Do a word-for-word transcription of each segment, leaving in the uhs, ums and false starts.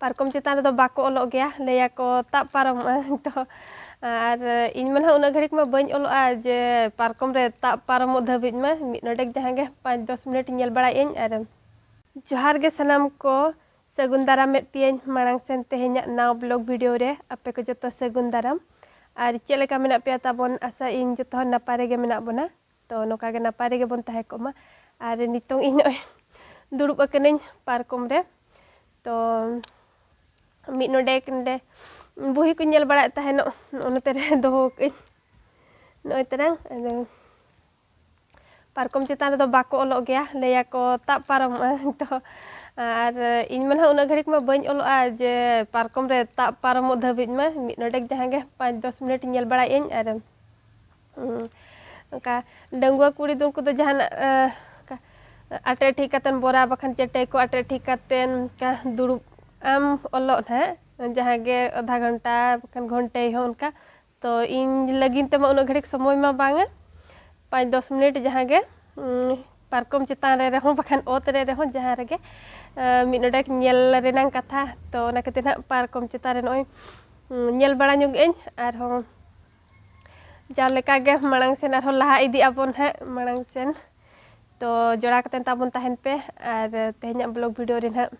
ᱯᱟᱨᱠᱚᱢ ᱪᱮᱛᱟᱱ ᱨᱮᱫᱚ ᱵᱟᱠᱚ ᱚᱞᱚᱜ ᱜᱮᱭᱟ, ᱞᱟᱹᱭᱟᱠᱚ ᱛᱟᱵ ᱯᱟᱨᱚᱢᱚᱜᱼᱟ᱾ ᱛᱚ ᱟᱨ ᱤᱧ ᱢᱟ ᱱᱟᱦᱟᱜ ᱩᱱᱟᱹᱜ ᱜᱷᱟᱹᱲᱤᱡ ᱢᱟ ᱵᱟᱹᱧ ᱚᱞᱚᱜᱼᱟ ᱡᱮ ᱯᱟᱨᱠᱚᱢ ᱨᱮ ᱛᱟᱵ ᱯᱟᱨᱚᱢᱚᱜ ᱫᱷᱟᱹᱵᱤᱡ ᱢᱟ, ᱢᱤᱫ ᱱᱚᱰᱮᱠ ᱡᱟᱦᱟᱸ ᱜᱮ ᱯᱟᱸᱪ ᱫᱚᱥ ᱢᱤᱱᱤᱴ ᱧᱮᱞ ᱵᱟᱲᱟᱭᱮᱫ ᱟᱹᱧ᱾ ᱟᱨ ᱡᱚᱦᱟᱨ ᱜᱮ ᱥᱟᱱᱟᱢ ᱠᱚ, ᱥᱟᱹᱜᱩᱱ ᱫᱟᱨᱟᱢᱮᱫ ᱯᱮᱭᱟᱹᱧ ᱢᱟᱲᱟᱝ ᱥᱮᱱ ᱛᱮᱦᱮᱧᱟᱜ ᱱᱟᱣᱟ ᱵᱞᱚᱜ ᱵᱷᱤᱰᱤᱭᱳ ᱨᱮ᱾ ᱟᱯᱮ ᱠᱚ ᱡᱚᱛᱚ ᱥᱟᱹᱜᱩᱱ ᱫᱟᱨᱟᱢ᱾ ᱟᱨ ᱪᱮᱫ ᱞᱮᱠᱟ ᱢᱮᱱᱟᱜ ᱯᱮᱭᱟ ᱛᱟᱵᱚᱱ? ᱟᱥᱟ ᱤᱧ ᱡᱚᱛᱚ ᱦᱚᱲ ᱱᱟᱯᱟᱭ ᱨᱮᱜᱮ ᱢᱮᱱᱟᱜ ᱵᱚᱱᱟ᱾ ᱛᱚ ᱱᱚᱝᱠᱟ ᱜᱮ ᱱᱟᱯᱟᱭ ᱨᱮᱜᱮ ᱵᱚᱱ ᱛᱟᱦᱮᱸ ᱠᱚᱜ ᱢᱟ᱾ ᱟᱨ ᱱᱤᱛᱚᱝ ᱤᱧ ᱱᱚᱜᱼᱚᱭ ᱫᱩᱲᱩᱵ ᱟᱠᱟᱱᱟᱹᱧ ᱯᱟᱨᱠᱚᱢ ᱨᱮ᱾ ᱛᱚ ᱢᱤᱫ ᱱᱚᱰᱮᱠ ᱱᱚᱰᱮ ᱵᱩᱦᱤ ᱠᱚᱧ ᱧᱮᱞ ᱵᱟᱲᱟᱭᱮᱫ ᱛᱟᱦᱮᱱᱚᱜ, ᱱᱚᱜᱼᱚ ᱱᱚᱛᱮ ᱨᱮ ᱫᱚᱦᱚ ᱠᱟᱜ ᱟᱹᱧ ᱱᱚᱜᱼᱚᱭ ᱛᱟᱨᱟᱝ᱾ ᱟᱫᱚ ᱯᱟᱨᱠᱚᱢ ᱪᱮᱛᱟᱱ ᱨᱮᱫᱚ ᱵᱟᱠᱚ ᱚᱞᱚᱜ ᱜᱮᱭᱟ, ᱞᱟᱹᱭᱟᱠᱚ ᱛᱟᱵ ᱯᱟᱨᱚᱢᱚᱜᱼᱟ᱾ ᱛᱚ ᱟᱨ ᱤᱧ ᱢᱟ ᱱᱟᱦᱟᱜ ᱩᱱᱟᱹᱜ ᱜᱷᱟᱹᱲᱤᱡ ᱢᱟ ᱵᱟᱹᱧ ᱚᱞᱚᱜᱼᱟ ᱡᱮ ᱯᱟᱨᱠᱚᱢ ᱨᱮ ᱛᱟᱵ ᱯᱟᱨᱚᱢᱚᱜ ᱫᱷᱟᱹᱵᱤᱡ ᱢᱟ, ᱢᱤᱫ ᱱᱚᱰᱮᱠ ᱡᱟᱦᱟᱸ ᱜᱮ ᱯᱟᱸᱪ ᱫᱚᱥ ᱢᱤᱱᱤᱴ ᱧᱮᱞ ᱵᱟᱲᱟᱭᱮᱫ ᱟᱹᱧ᱾ ᱟᱨ ᱦᱩᱸ, ᱚᱱᱠᱟ ᱰᱟᱺᱜᱩᱣᱟᱹ ᱠᱩᱲᱤ ᱫᱚ ᱩᱱᱠᱩ ᱫᱚ ᱡᱟᱦᱟᱱᱟᱜ, ᱟᱸ, ᱚᱱᱠᱟ ᱟᱴᱮᱫ ᱴᱷᱤᱠ ᱠᱟᱛᱮᱱ, ᱵᱚᱨᱟ ᱵᱟᱠᱷᱟᱱ ᱪᱟᱹᱴᱟᱹᱭ ᱠᱚ ᱟᱴᱮᱫ ᱴᱷᱤᱠ ᱠᱟᱛᱮᱱ ᱚᱱᱠᱟ ᱫᱩᱲᱩᱵ ᱟᱢ ᱚᱞᱚᱜ ᱱᱟᱦᱟᱜ, ᱡᱟᱦᱟᱸ ᱜᱮ ᱟᱫᱷᱟ ᱜᱷᱚᱱᱴᱟ ᱵᱟᱠᱷᱟᱱ ᱜᱷᱚᱱᱴᱮ ᱦᱚᱸ ᱚᱱᱠᱟ᱾ ᱛᱚ ᱤᱧ ᱞᱟᱹᱜᱤᱫ ᱛᱮᱢᱟ ᱩᱱᱟᱹᱜ ᱜᱷᱟᱹᱲᱤᱡ ᱥᱚᱢᱚᱭ ᱢᱟ ᱵᱟᱝᱟ, ᱯᱟᱸᱪ ᱫᱚᱥ ᱢᱤᱱᱤᱴ ᱡᱟᱦᱟᱸ ᱜᱮ, ᱩᱸ, ᱯᱟᱨᱠᱚᱢ ᱪᱮᱛᱟᱱ ᱨᱮ ᱨᱮᱦᱚᱸ ᱵᱟᱠᱷᱟᱱ ᱚᱛ ᱨᱮ ᱨᱮᱦᱚᱸ ᱡᱟᱦᱟᱸ ᱨᱮᱜᱮ, ᱟᱸ, ᱢᱤᱫ ᱱᱚᱰᱮᱠ ᱧᱮᱞ ᱨᱮᱱᱟᱝ ᱠᱟᱛᱷᱟ᱾ ᱛᱚ ᱚᱱᱟ ᱠᱷᱟᱹᱛᱤᱨ ᱱᱟᱦᱟᱜ ᱯᱟᱨᱠᱚᱢ ᱪᱮᱛᱟᱱ ᱨᱮ ᱱᱚᱜᱼᱚᱭ, ᱩᱸ, ᱧᱮᱞ ᱵᱟᱲᱟ ᱧᱚᱜ ᱟᱹᱧ᱾ ᱟᱨᱦᱚᱸ ᱡᱟᱣ ᱞᱮᱠᱟ ᱜᱮ ᱢᱟᱲᱟᱝ ᱥᱮᱱ ᱟᱨᱦᱚᱸ ᱞᱟᱦᱟ ᱤᱫᱤᱜ ᱟᱵᱚᱱ ᱦᱟᱸᱜ ᱢᱟᱲᱟᱝ ᱥᱮᱱ᱾ ᱛᱚ ᱡᱚᱲᱟᱣ ᱠᱟᱛᱮᱱ ᱛᱟᱵᱚᱱ ᱛᱟᱦᱮᱱ ᱯᱮ᱾ ᱟᱨ ᱛᱮᱦᱮᱧᱟᱜ ᱵᱞᱚᱜ ᱵᱷᱤᱰᱤᱭᱳ ᱨᱮ ᱱᱟᱦᱟᱜ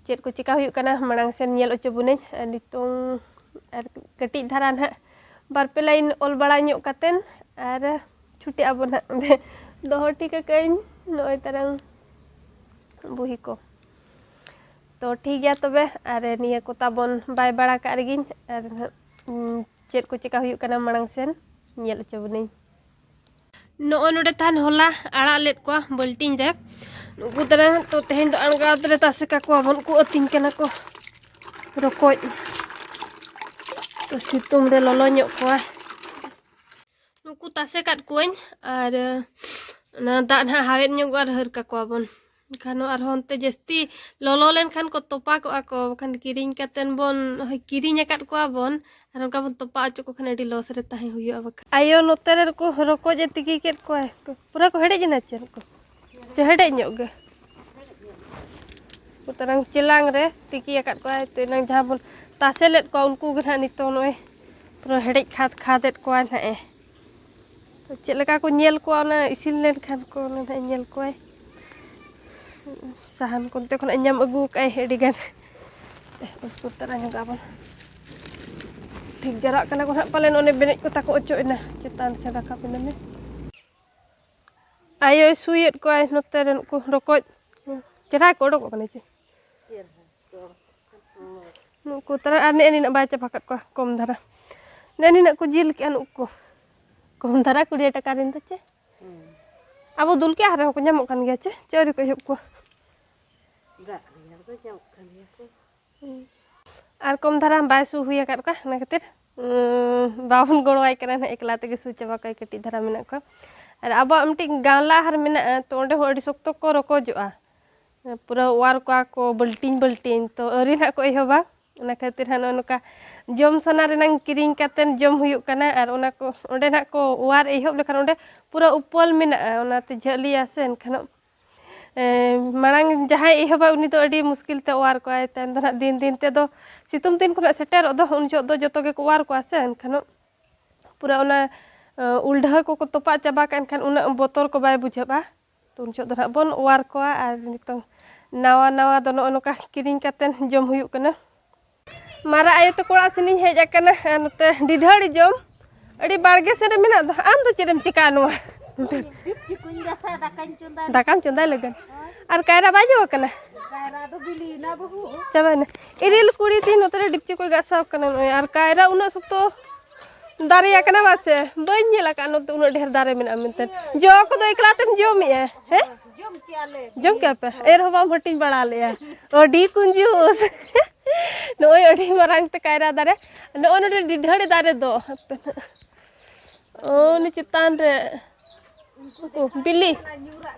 ᱪᱮᱫ ᱠᱚ ᱪᱮᱠᱟ ᱦᱩᱭᱩᱜ ᱠᱟᱱᱟ ᱢᱟᱲᱟᱝ ᱥᱮᱱ ᱧᱮᱞ ᱦᱚᱪᱚ ᱵᱚᱱᱟᱹᱧ᱾ ᱟᱨ ᱱᱤᱛᱚᱝ ᱟᱨ ᱠᱟᱹᱴᱤᱡ ᱫᱷᱟᱨᱟ ᱱᱟᱦᱟᱜ ᱵᱟᱨ ᱯᱮ ᱞᱟᱭᱤᱱ ᱚᱞ ᱵᱟᱲᱟ ᱧᱚᱜ ᱠᱟᱛᱮᱱ ᱟᱨ ᱪᱷᱩᱴᱟᱹᱜ ᱟᱵᱚᱱ ᱦᱟᱸᱜ᱾ ᱫᱚᱦᱚ ᱴᱷᱤᱠ ᱟᱠᱟᱫᱟᱹᱧ ᱱᱚᱜᱼᱚᱭ ᱛᱟᱨᱟᱝ ᱵᱩᱦᱤ ᱠᱚ᱾ ᱛᱚ ᱴᱷᱤᱠ ᱜᱮᱭᱟ ᱛᱚᱵᱮ, ᱟᱨ ᱱᱤᱭᱟᱹ ᱠᱚ ᱛᱟᱵᱚᱱ ᱵᱟᱭ ᱵᱟᱲᱟ ᱠᱟᱜ ᱨᱮᱜᱤᱧ ᱟᱨ ᱱᱟᱦᱟᱜ, ᱩᱸ, ᱪᱮᱫ ᱠᱚ ᱪᱮᱠᱟ ᱦᱩᱭᱩᱜ ᱠᱟᱱᱟ ᱢᱟᱲᱟᱝ ᱥᱮᱱ ᱧᱮᱞ ᱦᱚᱪᱚ ᱵᱚᱱᱟᱹᱧ᱾ ᱱᱚᱜᱼᱚᱭ ᱱᱚᱰᱮ ᱛᱟᱦᱮᱱ ᱦᱚᱞᱟ ᱟᱲᱟᱜ ᱞᱮᱫ ᱠᱚᱣᱟ ᱵᱟᱹᱞᱴᱤᱱ ᱨᱮ᱾ ᱱᱩᱠᱩ ᱛᱟᱨᱟᱝ ᱛᱚ ᱛᱮᱦᱮᱧ ᱫᱚ ᱟᱬᱜᱟᱛ ᱨᱮ ᱛᱟᱥᱮ ᱠᱟᱠᱚᱣᱟ ᱵᱚᱱ, ᱠᱚ ᱟᱹᱛᱤᱧ ᱠᱟᱱᱟ ᱠᱚ ᱨᱚᱠᱚᱡ᱾ ᱛᱚ ᱥᱤᱛᱩᱝ ᱨᱮ ᱞᱚᱞᱚ ᱧᱚᱜ ᱠᱚᱣᱟ᱾ ᱱᱩᱠᱩ ᱛᱟᱥᱮ ᱠᱟᱫ ᱠᱚᱣᱟᱹᱧ ᱟᱨ ᱚᱱᱟ ᱫᱟᱜ ᱱᱟᱦᱟᱜ ᱦᱟᱣᱮᱫ ᱧᱚᱜᱚᱜᱼᱟ ᱟᱨ ᱦᱟᱹᱨ ᱠᱟᱠᱚᱣᱟ ᱵᱚᱱ᱾ ᱮᱱᱠᱷᱟᱱ ᱟᱨᱦᱚᱸ ᱚᱱᱛᱮ ᱡᱟᱹᱥᱛᱤ ᱞᱚᱞᱚ ᱞᱮᱱᱠᱷᱟᱱ ᱠᱚ ᱛᱚᱯᱟ ᱠᱚᱜᱼᱟ ᱠᱚ, ᱵᱟᱠᱷᱟᱱ ᱠᱤᱨᱤᱧ ᱠᱟᱛᱮᱱ ᱵᱚᱱ, ᱦᱳᱭ, ᱠᱤᱨᱤᱧ ᱟᱠᱟᱫ ᱠᱚᱣᱟ ᱵᱚᱱ ᱟᱨ ᱚᱱᱠᱟ ᱵᱚᱱ ᱛᱚᱯᱟ ᱦᱚᱪᱚ ᱠᱚ ᱠᱷᱟᱱ ᱟᱹᱰᱤ ᱞᱚᱥ ᱨᱮ ᱛᱟᱦᱮᱸ ᱦᱩᱭᱩᱜᱼᱟ ᱵᱟᱠᱷᱟᱱ᱾ ᱟᱭᱳ ᱱᱚᱛᱮ ᱨᱮ ᱱᱩᱠᱩ ᱨᱚᱠᱚᱡ ᱮ ᱛᱤᱠᱤ ᱠᱮᱫ ᱠᱚᱣᱟᱭ᱾ ᱯᱩᱨᱟᱹ ᱠᱚ ᱦᱮᱰᱮᱡ ᱮᱱᱟ ᱪᱮ ᱱᱩᱠᱩ? ᱪᱮ ᱦᱮᱰᱮᱡ ᱧᱚᱜ ᱜᱮ? ᱛᱟᱨᱟᱝ ᱪᱮᱞᱟᱝ ᱨᱮ ᱛᱤᱠᱤ ᱟᱠᱟᱫ ᱠᱚᱣᱟᱭ᱾ ᱛᱚ ᱮᱱᱟᱝ ᱡᱟᱦᱟᱸ ᱵᱚᱱ ᱛᱟᱥᱮ ᱞᱮᱫ ᱠᱚᱣᱟ, ᱩᱱᱠᱩ ᱜᱮ ᱱᱟᱦᱟᱜ ᱱᱤᱛᱚᱜ ᱱᱚᱜᱼᱚᱭ ᱯᱩᱨᱟᱹ ᱦᱮᱰᱮᱡ ᱠᱷᱟᱫᱽ ᱠᱷᱟᱫᱮᱫ ᱠᱚᱣᱟᱭ ᱱᱟᱦᱟᱜ ᱮ᱾ ᱛᱚ ᱪᱮᱫ ᱞᱮᱠᱟ ᱠᱚ ᱧᱮᱞ ᱠᱚᱣᱟ, ᱚᱱᱟ ᱤᱥᱤᱱ ᱞᱮᱱᱠᱷᱟᱱ ᱠᱚ, ᱚᱱᱟ ᱱᱟᱦᱟᱜ ᱧᱮᱞ ᱠᱚᱣᱟᱭ᱾ ᱥᱟᱦᱟᱱ ᱠᱚ ᱚᱱᱛᱮ ᱠᱷᱚᱱᱟᱜ ᱧᱟᱢ ᱟᱹᱜᱩ ᱟᱠᱟᱫᱼᱟᱭ ᱟᱹᱰᱤ ᱜᱟᱱ᱾ ᱩᱥᱠᱩᱨ ᱛᱟᱨᱟ ᱧᱚᱜᱟᱜ ᱵᱚᱱ᱾ ᱴᱷᱤᱠ ᱡᱟᱣᱨᱟᱜ ᱠᱟᱱᱟ ᱠᱚ ᱱᱟᱦᱟᱜ ᱯᱟᱞᱮᱱ, ᱚᱱᱮ ᱵᱮᱨᱮᱡ ᱠᱚ ᱛᱟᱠᱚ ᱚᱪᱚᱜ ᱮᱱᱟ ᱪᱮᱛᱟᱱ ᱥᱮ ᱨᱟᱠᱟᱵ ᱮᱱᱟ ᱢᱮ᱾ ᱟᱭᱳᱭ ᱥᱩᱭᱮᱫ ᱠᱚᱣᱟᱭ ᱱᱚᱛᱮ ᱨᱮ, ᱱᱩᱠᱩ ᱨᱚᱠᱚᱡ ᱪᱮᱦᱨᱟ ᱠᱚ ᱚᱰᱚᱠᱚᱜ ᱠᱟᱱᱟ ᱪᱮ? ᱱᱩᱠᱩ ᱛᱟᱨᱟ ᱟᱨ ᱱᱮᱜᱼᱮ ᱱᱤᱱᱟᱹᱜ ᱵᱟᱭ ᱪᱟᱵᱟ ᱠᱟᱜ ᱠᱚᱣᱟ, ᱠᱚᱢ ᱫᱷᱟᱨᱟ᱾ ᱱᱮᱜᱼᱮ ᱱᱤᱱᱟᱹᱜ ᱠᱚ ᱡᱤᱞ ᱠᱮᱜᱼᱟ ᱱᱩᱠᱩ᱾ ᱠᱚᱢ ᱫᱷᱟᱨᱟ ᱠᱩᱲᱤ ᱴᱟᱠᱟ ᱨᱮᱱ ᱫᱚ ᱪᱮ? ᱟᱵᱚ ᱫᱩᱞ ᱠᱮᱜᱼᱟ ᱨᱮᱦᱚᱸ ᱠᱚ ᱧᱟᱢᱚᱜ ᱠᱟᱱ ᱜᱮᱭᱟ ᱪᱮ? ᱪᱮ ᱟᱹᱣᱨᱤ ᱠᱚ ᱮᱦᱚᱵ ᱠᱚᱣᱟ? ᱫᱟᱜ ᱨᱮᱭᱟᱲ ᱫᱚ ᱧᱟᱢᱚᱜ ᱠᱟᱱ ᱜᱮᱭᱟ ᱠᱚ᱾ ᱟᱨ ᱠᱚᱢ ᱫᱷᱟᱨᱟ ᱵᱟᱭ ᱥᱩ ᱦᱩᱭ ᱟᱠᱟᱫ ᱠᱚᱣᱟ, ᱚᱱᱟ ᱠᱷᱟᱹᱛᱤᱨ, ᱩᱸ, ᱵᱟᱵᱚᱱ ᱜᱚᱲᱚᱣᱟᱭ ᱠᱟᱱᱟ ᱱᱟᱦᱟᱜ, ᱮᱠᱞᱟ ᱛᱮᱜᱮ ᱥᱩ ᱪᱟᱵᱟ ᱠᱚᱣᱟᱭ, ᱠᱟᱹᱴᱤᱡ ᱫᱷᱟᱨᱟ ᱢᱮᱱᱟᱜ ᱠᱚᱣᱟ᱾ ᱟᱨ ᱟᱵᱚᱣᱟᱜ ᱢᱤᱫᱴᱤᱡ ᱜᱟᱢᱞᱟ ᱟᱦᱟᱨ ᱢᱮᱱᱟᱜᱼᱟ, ᱛᱚ ᱚᱸᱰᱮ ᱦᱚᱸ ᱟᱹᱰᱤ ᱥᱚᱠᱛᱚ ᱠᱚ ᱨᱚᱠᱚᱡᱚᱜᱼᱟ᱾ ᱯᱩᱨᱟᱹ ᱚᱣᱟᱨ ᱠᱚᱣᱟ ᱠᱚ ᱵᱟᱹᱞᱴᱤᱱ ᱵᱟᱹᱞᱴᱤᱱ, ᱛᱚ ᱟᱹᱣᱨᱤ ᱱᱟᱦᱟᱜ ᱠᱚ ᱮᱦᱚᱵᱟ᱾ ᱚᱱᱟ ᱠᱷᱟᱹᱛᱤᱨ ᱦᱟᱸᱜ ᱱᱚᱜᱼᱚ ᱱᱚᱝᱠᱟ ᱡᱚᱢ ᱥᱟᱱᱟ ᱨᱮᱱᱟᱝ ᱠᱤᱨᱤᱧ ᱠᱟᱛᱮᱱ ᱡᱚᱢ ᱦᱩᱭᱩᱜ ᱠᱟᱱᱟ᱾ ᱟᱨ ᱚᱱᱟ ᱠᱚ ᱚᱸᱰᱮ ᱱᱟᱦᱟᱜ ᱠᱚ ᱚᱣᱟᱨ ᱮᱦᱚᱵ ᱞᱮᱠᱷᱟᱱ ᱚᱸᱰᱮ ᱯᱩᱨᱟᱹ ᱩᱯᱚᱞ ᱢᱮᱱᱟᱜᱼᱟ, ᱚᱱᱟᱛᱮ ᱡᱷᱟᱹᱞᱤᱭᱟ ᱥᱮ ᱮᱱᱠᱷᱟᱱ ᱮ, ᱢᱟᱲᱟᱝ ᱡᱟᱦᱟᱸᱭ ᱮᱦᱚᱵᱟ ᱩᱱᱤ ᱫᱚ ᱟᱹᱰᱤ ᱢᱩᱥᱠᱤᱞ ᱛᱮ ᱚᱣᱟᱨ ᱠᱚᱣᱟᱭ᱾ ᱛᱟᱭᱚᱢ ᱫᱚ ᱱᱟᱦᱟᱜ ᱫᱤᱱ ᱫᱤᱱ ᱛᱮᱫᱚ ᱥᱤᱛᱩᱝ ᱫᱤᱱ ᱠᱚ ᱱᱟᱦᱟᱜ ᱥᱮᱴᱮᱨᱚᱜ ᱫᱚ, ᱩᱱ ᱡᱚᱦᱚᱜ ᱫᱚ ᱡᱚᱛᱚ ᱜᱮᱠᱚ ᱚᱣᱟᱨ ᱠᱚᱣᱟ ᱥᱮ, ᱮᱱᱠᱷᱟᱱ ᱯᱩᱨᱟᱹ ᱚᱱᱟ, ᱮ, ᱩᱞᱰᱷᱟᱹ ᱠᱚᱠᱚ ᱛᱚᱯᱟᱜ ᱪᱟᱵᱟ ᱠᱟᱜᱼᱟ, ᱮᱱᱠᱷᱟᱱ ᱩᱱᱟᱹᱜ ᱵᱚᱛᱚᱨ ᱠᱚ ᱵᱟᱭ ᱵᱩᱡᱷᱟᱹᱜᱼᱟ᱾ ᱛᱚ ᱩᱱ ᱡᱚᱦᱚᱜ ᱫᱚ ᱱᱟᱦᱟᱜ ᱵᱚᱱ ᱚᱣᱟᱨ ᱠᱚᱣᱟ᱾ ᱟᱨ ᱱᱤᱛᱚᱝ ᱱᱟᱣᱟ ᱱᱟᱣᱟ ᱫᱚ ᱱᱚᱜᱼᱚ ᱱᱚᱝᱠᱟ ᱠᱤᱨᱤᱧ ᱠᱟᱛᱮᱱ ᱡᱚᱢ ᱦᱩᱭᱩᱜ ᱠᱟᱱᱟ᱾ ᱢᱟᱨᱟᱜ ᱟᱭᱳ ᱛᱟᱠᱚ ᱚᱲᱟᱜ ᱥᱮᱱᱤᱧ ᱦᱮᱡ ᱟᱠᱟᱱᱟ᱾ ᱟᱨ ᱱᱚᱛᱮ ᱰᱤᱰᱷᱟᱹᱲᱤ ᱡᱚᱢ ᱟᱹᱰᱤ ᱵᱟᱲᱜᱮ ᱥᱮᱱ ᱨᱮ ᱢᱮᱱᱟᱜ ᱫᱚ᱾ ᱟᱢ ᱫᱚ ᱪᱮᱫ ᱮᱢ ᱪᱮᱠᱟᱭᱟ ᱱᱚᱣᱟ? ᱰᱤᱯᱪᱤ ᱠᱚᱧ ᱜᱟᱥᱟᱭ, ᱫᱟᱠᱟᱧ ᱪᱚᱸᱫᱟ᱾ ᱫᱟᱠᱟᱢ ᱪᱚᱸᱫᱟᱭ ᱞᱟᱹᱜᱤᱫ᱾ ᱟᱨ ᱠᱟᱭᱨᱟ ᱵᱟᱭ ᱡᱚ ᱟᱠᱟᱱᱟ? ᱠᱟᱭᱨᱟ ᱫᱚ ᱵᱤᱞᱤᱭᱮᱱᱟ ᱵᱟᱹᱦᱩ᱾ ᱪᱟᱵᱟᱭᱮᱱᱟ᱾ ᱤᱨᱤᱞ ᱠᱩᱲᱤ ᱛᱤᱧ ᱱᱚᱛᱮ ᱨᱮ ᱰᱤᱯᱪᱤ ᱠᱚᱭ ᱜᱟᱥᱟᱣ ᱠᱟᱱᱟ ᱱᱚᱜᱼᱚᱭ᱾ ᱟᱨ ᱠᱟᱭᱨᱟ ᱩᱱᱟᱹᱜ ᱥᱚᱠᱛᱚ ᱫᱟᱨᱮ ᱟᱠᱟᱱᱟ ᱵᱟᱥᱮ? ᱵᱟᱹᱧ ᱧᱮᱞ ᱟᱠᱟᱫ ᱱᱚᱛᱮ ᱩᱱᱟᱹᱜ ᱰᱷᱮᱨ ᱫᱟᱨᱮ ᱢᱮᱱᱟᱜᱼᱟ ᱢᱮᱱᱛᱮ᱾ ᱡᱚ ᱠᱚᱫᱚ ᱮᱠᱞᱟ ᱛᱮᱢ ᱡᱚᱢᱮᱜᱼᱟ, ᱦᱮᱸ? ᱡᱚᱢ ᱠᱮᱜᱼᱟ ᱞᱮ᱾ ᱡᱚᱢ ᱠᱮᱜᱼᱟ ᱯᱮ? ᱮᱱ ᱨᱮᱦᱚᱸ ᱵᱟᱢ ᱦᱟᱹᱴᱤᱧ ᱵᱟᱲᱟ ᱞᱮᱜᱼᱟ᱾ ᱟᱹᱰᱤ ᱠᱩᱧᱡᱩᱥ᱾ ᱱᱚᱜᱼᱚᱭ ᱟᱹᱰᱤ ᱢᱟᱨᱟᱝ ᱛᱮ ᱠᱟᱭᱨᱟ ᱫᱟᱨᱮ᱾ ᱱᱚᱜᱼᱚᱭ ᱱᱚᱰᱮ ᱰᱤᱰᱷᱟᱹᱲᱤ ᱫᱟᱨᱮ ᱫᱚ᱾ ᱦᱟᱯᱮ ᱱᱟᱜ᱾ ᱚ, ᱩᱱᱤ ᱪᱮᱛᱟᱱ ᱨᱮ᱾ ᱩᱱᱠᱩ ᱵᱤᱞᱤ᱾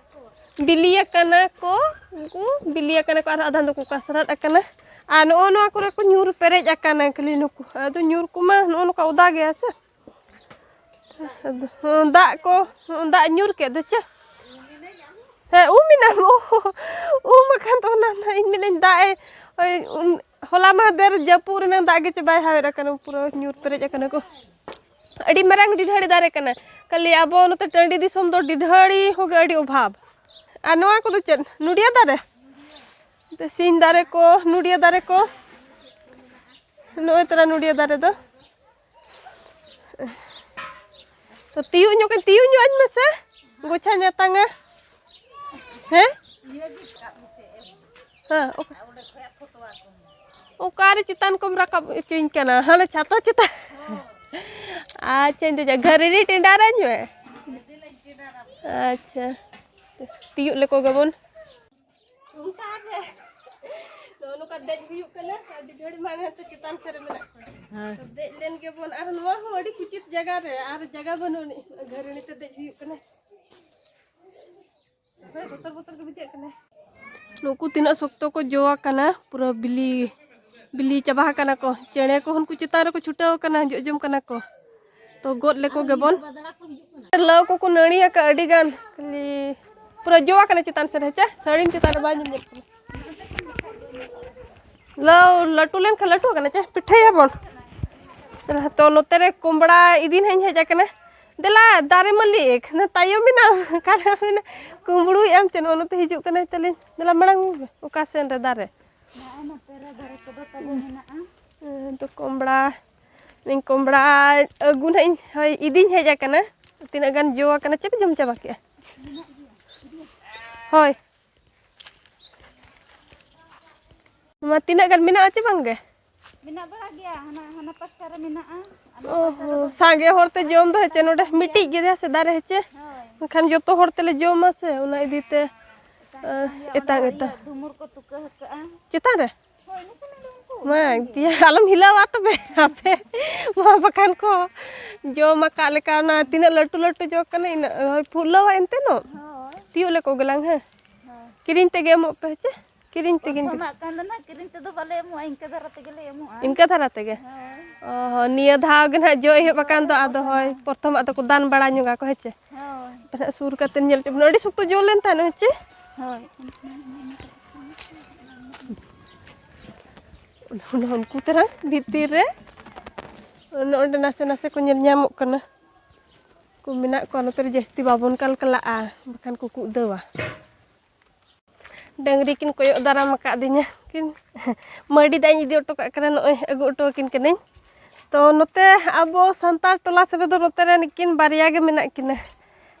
ᱵᱤᱞᱤ ᱟᱠᱟᱱᱟ ᱠᱚ᱾ ᱩᱱᱠᱩ ᱵᱤᱞᱤ ᱟᱠᱟᱱᱟ ᱠᱚ, ᱟᱨᱦᱚᱸ ᱟᱫᱷᱟᱱ ᱫᱚᱠᱚ ᱠᱟᱥᱨᱟᱫ ᱟᱠᱟᱱᱟ᱾ ᱟᱨ ᱱᱚᱜᱼᱚ ᱱᱚᱣᱟ ᱠᱚᱨᱮ ᱠᱚ ᱧᱩᱨ ᱯᱮᱨᱮᱡ ᱟᱠᱟᱱᱟ ᱠᱷᱟᱹᱞᱤ ᱱᱩᱠᱩ᱾ ᱟᱫᱚ ᱧᱩᱨ ᱠᱚᱢᱟ ᱱᱚᱜᱼᱚ ᱱᱚᱝᱠᱟ ᱚᱫᱟ ᱜᱮᱭᱟ ᱥᱮ᱾ ᱟᱫᱚ, ᱦᱚᱸ, ᱫᱟᱜ ᱠᱚ, ᱦᱚᱸ, ᱫᱟᱜ ᱧᱩᱨ ᱠᱮᱫ ᱫᱚ ᱪᱮ? ᱦᱮᱸ, ᱩᱢ ᱮᱱᱟᱢ᱾ ᱳ, ᱩᱢ ᱟᱠᱟᱱ ᱛᱟᱵᱚᱱᱟ᱾ ᱤᱧ ᱢᱮᱱᱟᱹᱧ ᱫᱟᱜ ᱮ, ᱳᱭ, ᱩᱱ, ᱦᱚᱞᱟ ᱢᱟᱦᱫᱮᱨ ᱡᱟᱹᱯᱩᱫ ᱨᱮᱱᱟᱝ ᱫᱟᱜ ᱜᱮ ᱪᱮ ᱵᱟᱭ ᱦᱟᱣᱮᱫ ᱟᱠᱟᱱᱟ, ᱯᱩᱨᱟᱹ ᱧᱩᱨ ᱯᱮᱨᱮᱡ ᱟᱠᱟᱱᱟ ᱠᱚ᱾ ᱟᱹᱰᱤ ᱢᱟᱨᱟᱝ ᱰᱤᱰᱷᱟᱹᱲᱤ ᱫᱟᱨᱮ ᱠᱟᱱᱟ᱾ ᱠᱷᱟᱹᱞᱤ ᱟᱵᱚ ᱱᱚᱛᱮ ᱴᱟᱺᱰᱤ ᱫᱤᱥᱚᱢ ᱫᱚ ᱰᱤᱰᱷᱟᱹᱲᱤ ᱦᱚᱸ ᱜᱮ ᱟᱹᱰᱤ ᱚᱵᱷᱟᱵᱽ᱾ ᱟᱨ ᱱᱚᱣᱟ ᱠᱚᱫᱚ ᱪᱮᱫ? ᱱᱚᱰᱤᱭᱟ ᱫᱟᱨᱮ? ᱥᱤᱧ ᱫᱟᱨᱮ ᱠᱚ, ᱱᱚᱰᱤᱭᱟ ᱫᱟᱨᱮ ᱠᱚ᱾ ᱱᱚᱜᱼᱚᱭ ᱛᱚᱨᱟ ᱱᱚᱰᱤᱭᱟ ᱫᱟᱨᱮ ᱫᱚ᱾ ᱛᱚ ᱛᱤᱭᱩᱜ ᱧᱚᱜ ᱠᱟᱹᱧ, ᱛᱤᱭᱩᱜ ᱧᱚᱜ ᱟᱹᱧ ᱢᱮᱥᱮ᱾ ᱜᱚᱪᱷᱟᱧ ᱟᱛᱟᱝᱟ᱾ ᱦᱮᱸ? ᱦᱮᱸ, ᱚᱠᱟ-, ᱚᱠᱟᱨᱮ ᱪᱮᱛᱟᱱ ᱠᱚᱢ ᱨᱟᱠᱟᱵ ᱦᱚᱪᱚᱧ ᱠᱟᱱᱟ? ᱦᱟᱱᱮ ᱪᱷᱟᱛᱟ ᱪᱮᱛᱟᱱ᱾ ᱟᱪᱪᱷᱟᱧ ᱫᱮᱡᱟ, ᱜᱷᱟᱹᱨᱤ ᱨᱮ ᱴᱮᱸᱰᱟᱨᱟᱹᱧ ᱢᱮ᱾ ᱟᱪᱪᱷᱟ, ᱛᱤᱭᱩᱜ ᱞᱮᱠᱚ ᱜᱮᱵᱚᱱ᱾ ᱚᱱᱠᱟ ᱜᱮ᱾ ᱱᱚᱜᱼᱚ ᱱᱚᱝᱠᱟ ᱫᱮᱡ ᱦᱩᱭᱩᱜ ᱠᱟᱱᱟ, ᱟᱹᱰᱤ ᱜᱷᱟᱹᱲᱤᱡ ᱢᱟ ᱦᱟᱱᱛᱮ ᱪᱮᱛᱟᱱ ᱥᱮᱫ ᱨᱮ ᱢᱮᱱᱟᱜ ᱠᱚᱣᱟ᱾ ᱦᱮᱸ᱾ ᱛᱚ ᱫᱮᱡ ᱞᱮᱱ ᱜᱮᱵᱚᱱ, ᱟᱨ ᱱᱚᱣᱟ ᱦᱚᱸ ᱟᱹᱰᱤ ᱠᱩᱪᱤᱛ ᱡᱟᱭᱜᱟ ᱨᱮ, ᱟᱨ ᱡᱟᱭᱜᱟ ᱵᱟᱹᱱᱩᱜ ᱟᱹᱱᱤᱡ, ᱜᱷᱟᱹᱨᱤ ᱛᱮ ᱫᱮᱡ ᱦᱩᱭᱩᱜ ᱠᱟᱱᱟ᱾ ᱦᱳᱭ, ᱵᱚᱛᱚᱨ ᱵᱚᱛᱚᱨ ᱜᱮ ᱵᱩᱡᱷᱟᱹᱜ ᱠᱟᱱᱟ᱾ ᱱᱩᱠᱩ ᱛᱤᱱᱟᱹᱜ ᱥᱚᱠᱛᱚ ᱠᱚ ᱡᱚ ᱟᱠᱟᱱᱟ, ᱯᱩᱨᱟᱹ ᱵᱤᱞᱤ, ᱵᱤᱞᱤ ᱪᱟᱵᱟ ᱟᱠᱟᱱᱟ ᱠᱚ᱾ ᱪᱮᱬᱮ ᱠᱚᱦᱚᱸ ᱩᱱᱠᱩ ᱪᱮᱛᱟᱱ ᱨᱮᱠᱚ ᱪᱷᱩᱴᱟᱹᱣ ᱟᱠᱟᱱᱟ, ᱡᱚᱜ ᱡᱚᱢ ᱠᱟᱱᱟ ᱠᱚ᱾ ᱛᱚ ᱜᱚᱫ ᱞᱮᱠᱚ ᱜᱮᱵᱚᱱ᱾ ᱞᱟᱹᱣ ᱠᱚᱠᱚ ᱱᱟᱹᱲᱤ ᱟᱠᱟᱫ ᱟᱹᱰᱤ ᱜᱟᱱ, ᱠᱷᱟᱹᱞᱤ ᱯᱩᱨᱟᱹ ᱡᱚ ᱟᱠᱟᱱᱟ ᱪᱮᱛᱟᱱ ᱥᱮᱫ, ᱦᱮᱸᱪᱮ? ᱥᱟᱹᱲᱤᱢ ᱪᱮᱛᱟᱱ ᱨᱮ ᱵᱟᱭ ᱧᱮᱞ ᱧᱟᱢᱚᱜ ᱠᱟᱱᱟ᱾ ᱞᱟᱹᱣ ᱞᱟᱹᱴᱩ ᱞᱮᱱᱠᱷᱟᱱ ᱞᱟᱹᱴᱩ ᱟᱠᱟᱱᱟ ᱪᱮ? ᱯᱤᱴᱷᱟᱹᱭᱟᱵᱚᱱ᱾ ᱛᱚ ᱱᱚᱛᱮ ᱨᱮ ᱠᱚᱢᱲᱟ ᱤᱫᱤ ᱱᱟᱦᱟᱜ ᱤᱧ ᱦᱮᱡ ᱟᱠᱟᱱᱟ᱾ ᱫᱮᱞᱟ ᱫᱟᱨᱮ ᱢᱟᱹᱞᱤᱠ, ᱱᱟ ᱛᱟᱭᱚᱢ ᱢᱮᱱᱟᱜ ᱚᱠᱟᱨᱮ ᱢᱮᱱᱟᱜ? ᱠᱩᱢᱵᱽᱲᱩᱭᱮᱫ ᱟᱢ ᱪᱮ? ᱱᱚᱜᱼᱚ ᱱᱚᱛᱮ ᱦᱤᱡᱩᱜ ᱠᱟᱱᱟᱭ ᱛᱟᱹᱞᱤᱧ᱾ ᱫᱮᱞᱟ ᱢᱟᱲᱟᱝ ᱚᱠᱟ ᱥᱮᱱ ᱨᱮ ᱫᱟᱨᱮ? ᱱᱚᱜᱼᱚᱭ ᱱᱚᱛᱮ ᱨᱮ ᱫᱟᱨᱮ ᱠᱚᱫᱚ ᱛᱟᱵᱚ ᱢᱮᱱᱟᱜᱼᱟ᱾ ᱦᱮᱸ, ᱛᱚ ᱠᱚᱢᱲᱟ, ᱤᱧ ᱠᱚᱢᱲᱟ ᱟᱹᱜᱩ ᱱᱟᱦᱟᱜ ᱤᱧ, ᱦᱳᱭ, ᱤᱫᱤᱧ ᱦᱮᱡ ᱟᱠᱟᱱᱟ᱾ ᱛᱤᱱᱟᱹᱜ ᱜᱟᱱ ᱡᱚ ᱟᱠᱟᱱᱟ, ᱪᱮᱫ ᱯᱮ ᱡᱚᱢ ᱪᱟᱵᱟ ᱠᱮᱜᱼᱟ? ᱦᱳᱭ᱾ ᱱᱚᱣᱟ ᱛᱤᱱᱟᱹᱜ ᱜᱟᱱ ᱢᱮᱱᱟᱜᱼᱟ ᱪᱮ ᱵᱟᱝ ᱜᱮ? ᱢᱮᱱᱟᱜ ᱵᱟᱲᱟ ᱜᱮᱭᱟ, ᱦᱟᱱᱟ, ᱦᱟᱱᱟ ᱯᱟᱥᱴᱟ ᱨᱮ ᱢᱮᱱᱟᱜᱼᱟ᱾ ᱟᱞᱮ ᱚ ᱯᱟᱥᱴᱟ ᱦᱚᱸ, ᱨᱮᱫᱚ ᱥᱟᱸᱜᱮ ᱦᱚᱲ ᱛᱮ ᱡᱚᱢ ᱫᱚ ᱦᱮᱸ ᱪᱮ, ᱱᱚᱰᱮ ᱢᱤᱫᱴᱤᱡ ᱜᱮ ᱥᱮ ᱫᱟᱨᱮ ᱦᱮᱸ ᱪᱮ? ᱦᱳᱭ᱾ ᱮᱱᱠᱷᱟᱱ ᱡᱚᱛᱚ ᱦᱚᱲ ᱛᱮᱞᱮ ᱡᱚᱢᱟ ᱥᱮ, ᱚᱱᱟ ᱤᱫᱤ ᱛᱮ᱾ ᱮᱴᱟᱜ ᱮ, ᱧᱚᱜ ᱜᱮᱭᱟ, ᱚᱱᱟ ᱮᱴᱟᱜ, ᱦᱚᱸ ᱤᱭᱟᱹ ᱮᱴᱟᱜ᱾ ᱫᱷᱩᱢᱩᱨ ᱠᱚ ᱛᱩᱠᱟᱹ ᱟᱠᱟᱜᱼᱟ᱾ ᱪᱮᱛᱟᱱ ᱨᱮ? ᱦᱳᱭ, ᱱᱩᱠᱩ ᱱᱚᱰᱮ ᱩᱱᱠᱩ ᱢᱟ, ᱵᱟᱝ ᱜᱮ᱾ ᱫᱤᱭᱟ, ᱟᱞᱚᱢ ᱦᱤᱞᱟᱹᱣᱟ ᱛᱚᱵᱮ, ᱟᱯᱮ ᱢᱟ ᱵᱟᱠᱷᱟᱱ ᱠᱚ ᱡᱚᱢ ᱟᱠᱟᱫ ᱞᱮᱠᱟ, ᱚᱱᱟ ᱛᱤᱱᱟᱹᱜ ᱞᱟᱹᱴᱩ ᱞᱟᱹᱴᱩ ᱡᱚ ᱠᱟᱱᱟ, ᱤᱱᱟᱹᱜ ᱦᱳᱭ ᱯᱷᱩᱞᱟᱹᱣᱟ ᱮᱱᱛᱮ ᱱᱚ᱾ ᱦᱳᱭ᱾ ᱛᱤᱭᱳᱜ ᱞᱮᱠᱚ ᱜᱮᱞᱟᱝ, ᱦᱮᱸ᱾ ᱦᱳᱭ᱾ ᱠᱤᱨᱤᱧ ᱛᱮᱜᱮ ᱮᱢᱚᱜ ᱯᱮ, ᱦᱮᱸ ᱪᱮ? ᱠᱤᱨᱤᱧ ᱛᱮᱜᱮ᱾ ᱯᱨᱚᱛᱷᱚᱢᱟᱜ ᱠᱟᱱ ᱫᱚ ᱱᱟᱦᱟᱜ ᱠᱤᱨᱤᱧ ᱛᱮᱫᱚ ᱵᱟᱞᱮ ᱮᱢᱚᱜᱼᱟ, ᱤᱱᱠᱟᱹ ᱫᱷᱟᱨᱟ ᱛᱮᱜᱮ ᱞᱮ ᱮᱢᱚᱜᱼᱟ᱾ ᱤᱱᱠᱟᱹ ᱫᱷᱟᱨᱟ ᱛᱮᱜᱮ? ᱦᱳᱭ᱾ ᱚ ᱦᱚᱸ, ᱱᱤᱭᱟᱹ ᱫᱷᱟᱣ ᱜᱮ ᱱᱟᱦᱟᱜ ᱡᱚ ᱮᱦᱚᱵ ᱟᱠᱟᱱ ᱫᱚ, ᱟᱫᱚ ᱦᱳᱭ, ᱯᱨᱚᱛᱷᱚᱢᱟᱜ ᱫᱚᱠᱚ ᱫᱟᱱ ᱵᱟᱲᱟ ᱧᱚᱜᱟ ᱠᱚ, ᱦᱮᱸ ᱪᱮ? ᱦᱳᱭ᱾ ᱟᱯᱮ ᱱᱟᱦᱟᱜ ᱥᱩᱨ ᱠᱟᱛᱮ ᱧᱮᱞ ᱦᱚᱪᱚ ᱵᱚᱱᱟ, ᱟᱹᱰᱤ ᱥᱚᱠᱛᱚ ᱡᱚ ᱞᱮᱱ ᱛᱟᱦᱮᱱᱟ, ᱦᱮᱸ ᱪᱮ? ᱦᱳᱭ᱾ ᱚᱱᱟ ᱩᱱᱠᱩ ᱛᱟᱨᱟᱝ ᱵᱷᱤᱛᱤᱨ ᱨᱮ, ᱚᱱᱮ ᱚᱸᱰᱮ ᱱᱟᱥᱮ ᱱᱟᱥᱮ ᱠᱚ ᱧᱮᱞ ᱧᱟᱢᱚᱜ ᱠᱟᱱᱟ᱾ ᱠᱚ ᱢᱮᱱᱟᱜ ᱠᱚᱣᱟ, ᱱᱚᱛᱮ ᱨᱮ ᱡᱟᱹᱥᱛᱤ ᱵᱟᱵᱚᱱ ᱠᱟᱞᱠᱟᱞᱟᱜᱼᱟ, ᱵᱟᱠᱷᱟᱱ ᱠᱚ ᱠᱩᱫᱟᱹᱣᱟ᱾ ᱰᱟᱹᱝᱨᱤ ᱠᱤᱱ ᱠᱚᱭᱚᱜ ᱫᱟᱨᱟᱢ ᱟᱠᱟᱫᱤᱧᱟ ᱠᱤᱱ᱾ ᱢᱟᱹᱰᱤ ᱫᱟᱜ ᱤᱧ ᱤᱫᱤ ᱦᱚᱴᱚ ᱠᱟᱜ ᱠᱟᱱᱟ, ᱱᱚᱜᱼᱚᱭ ᱟᱹᱜᱩ ᱦᱚᱴᱚ ᱟᱹᱠᱤᱱ ᱠᱟᱹᱱᱟᱹᱧ᱾ ᱛᱚ ᱱᱚᱛᱮ ᱟᱵᱚ ᱥᱟᱱᱛᱟᱲ ᱴᱚᱞᱟ ᱥᱮᱫ ᱨᱮᱫᱚ ᱱᱚᱛᱮ ᱨᱮ ᱱᱩᱠᱤᱱ ᱵᱟᱨᱭᱟ ᱜᱮ ᱢᱮᱱᱟᱜ ᱠᱤᱱᱟ᱾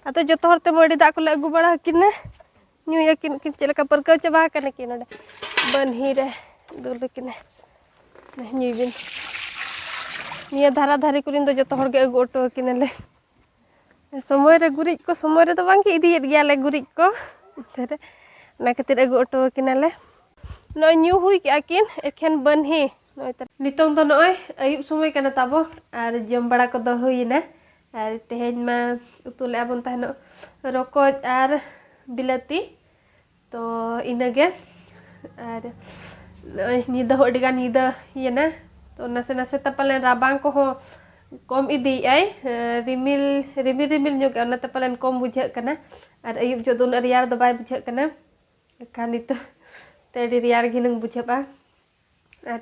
ᱟᱫᱚ ᱡᱚᱛᱚ ᱦᱚᱲ ᱛᱮ ᱢᱟᱹᱰᱤ ᱫᱟᱜ ᱠᱚᱞᱮ ᱟᱹᱜᱩ ᱵᱟᱲᱟ ᱟᱹᱠᱤᱱᱟ, ᱧᱩᱭᱟᱠᱤᱱ᱾ ᱩᱱᱠᱤᱱ ᱪᱮᱫ ᱞᱮᱠᱟ ᱯᱟᱹᱨᱠᱟᱹᱣ ᱪᱟᱵᱟ ᱟᱠᱟᱱᱟ ᱠᱤᱱ ᱱᱚᱰᱮ ᱵᱟᱹᱱᱦᱤ ᱨᱮ ᱫᱩᱞ ᱟᱹᱠᱤᱱᱟ᱾ ᱧᱩᱭ ᱵᱤᱱ᱾ ᱱᱤᱭᱟᱹ ᱫᱷᱟᱨᱟ ᱫᱷᱟᱨᱮ ᱠᱚᱨᱮᱱ ᱫᱚ ᱡᱚᱛᱚ ᱦᱚᱲ ᱜᱮ ᱟᱹᱜᱩ ᱦᱚᱴᱚ ᱟᱹᱠᱤᱱᱟᱞᱮ᱾ ᱥᱚᱢᱚᱭ ᱨᱮ ᱜᱩᱨᱤᱡ ᱠᱚ, ᱥᱚᱢᱚᱭ ᱨᱮᱫᱚ ᱵᱟᱝᱜᱮ ᱤᱫᱤᱭᱮᱫ ᱜᱮᱭᱟᱞᱮ ᱜᱩᱨᱤᱡ ᱠᱚ᱾ ᱚᱱᱛᱮ ᱨᱮ, ᱚᱱᱟ ᱠᱷᱟᱹᱛᱤᱨ ᱟᱹᱜᱩ ᱦᱚᱴᱚ ᱟᱹᱠᱤᱱᱟᱞᱮ᱾ ᱱᱚᱜᱼᱚᱭ ᱧᱩ ᱦᱩᱭ ᱠᱮᱜᱼᱟ ᱠᱤᱱ ᱮᱠᱷᱮᱱ ᱵᱟᱹᱱᱦᱤ᱾ ᱱᱚᱜᱼᱚᱭ ᱛᱟ-, ᱱᱤᱛᱚᱝ ᱫᱚ ᱱᱚᱜᱼᱚᱭ ᱟᱹᱭᱩᱵ ᱥᱚᱢᱚᱭ ᱠᱟᱱᱟ ᱛᱟᱵᱚ, ᱟᱨ ᱡᱚᱢ ᱵᱟᱲᱟ ᱠᱚᱫᱚ ᱦᱩᱭᱮᱱᱟ᱾ ᱟᱨ ᱛᱮᱦᱮᱧ ᱢᱟ ᱩᱛᱩ ᱞᱮᱜᱼᱟ ᱵᱚᱱ ᱛᱟᱦᱮᱱᱚᱜ ᱨᱚᱠᱚᱡ ᱟᱨ ᱵᱤᱞᱟᱹᱛᱤ᱾ ᱛᱚ ᱤᱱᱟᱹᱜᱮ᱾ ᱟᱨ ᱱᱚᱜᱼᱚᱭ ᱧᱤᱫᱟᱹ ᱦᱚᱸ ᱟᱹᱰᱤᱜᱟᱱ ᱧᱤᱫᱟᱹᱭᱮᱱᱟ᱾ ᱛᱚ ᱱᱟᱥᱮ ᱱᱟᱥᱮ ᱛᱮ ᱯᱟᱞᱮᱱ ᱨᱟᱵᱟᱝ ᱠᱚᱦᱚᱸ ᱠᱚᱢ ᱤᱫᱤᱭᱮᱜᱼᱟᱭ, ᱨᱤᱢᱤᱞ, ᱨᱤᱢᱤᱞ ᱨᱤᱢᱤᱞ ᱧᱚᱜ ᱜᱮ, ᱚᱱᱟᱛᱮ ᱯᱟᱞᱮᱱ ᱠᱚᱢ ᱵᱩᱡᱷᱟᱹᱜ ᱠᱟᱱᱟ᱾ ᱟᱨ ᱟᱹᱭᱩᱵ ᱡᱚᱦᱚᱜ ᱫᱚ ᱩᱱᱟᱹᱜ ᱨᱮᱭᱟᱲ ᱫᱚ ᱵᱟᱭ ᱵᱩᱡᱷᱟᱹᱜ ᱠᱟᱱᱟ᱾ ᱮᱱᱠᱷᱟᱱ ᱱᱤᱛᱚᱜ ᱛᱮ ᱟᱹᱰᱤ ᱨᱮᱭᱟᱲ ᱜᱮ ᱦᱩᱱᱟᱹᱝ ᱵᱩᱡᱷᱟᱹᱜᱼᱟ᱾ ᱟᱨ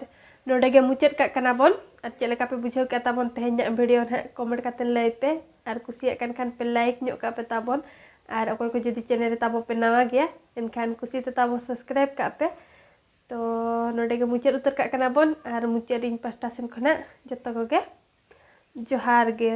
ᱱᱚᱰᱮ ᱜᱮ ᱢᱩᱪᱟᱹᱫ ᱠᱟᱜ ᱠᱟᱱᱟ ᱵᱚᱱ᱾ ᱟᱨ ᱪᱮᱫ ᱞᱮᱠᱟ ᱯᱮ ᱵᱩᱡᱷᱟᱹᱣ ᱠᱮᱜᱼᱟ ᱛᱟᱵᱚᱱ ᱛᱮᱦᱮᱧᱟᱜ video ᱱᱟᱦᱟᱜ comment ᱠᱟᱛᱮ ᱞᱟᱹᱭ ᱯᱮ᱾ ᱟᱨ ᱠᱩᱥᱤᱭᱟᱜ ᱠᱟᱱ ᱠᱷᱟᱱ ᱯᱮ like ᱧᱚᱜ ᱠᱟᱜ ᱯᱮ ᱛᱟᱵᱚᱱ᱾ ᱟᱨ ᱚᱠᱚᱭ ᱠᱚ ᱡᱩᱫᱤ channel ᱨᱮ ᱛᱟᱵᱚ ᱯᱮ ᱱᱟᱣᱟ ᱜᱮᱭᱟ, ᱮᱱᱠᱷᱟᱱ ᱠᱩᱥᱤ ᱛᱮ ᱛᱟᱵᱚ subscribe ᱠᱟᱜ ᱯᱮ᱾ ᱛᱚ ᱱᱚᱰᱮ ᱜᱮ ᱢᱩᱪᱟᱹᱫ ᱩᱛᱟᱹᱨ ᱠᱟᱜ ᱠᱟᱱᱟ ᱵᱚᱱ᱾ ᱟᱨ ᱢᱩᱪᱟᱹᱫ ᱤᱧ ᱯᱟᱦᱴᱟ ᱥᱮᱱ ᱠᱷᱚᱱᱟᱜ ᱡᱚᱛᱚ ᱠᱚᱜᱮ ᱡᱚᱦᱟᱨ ᱜᱮ᱾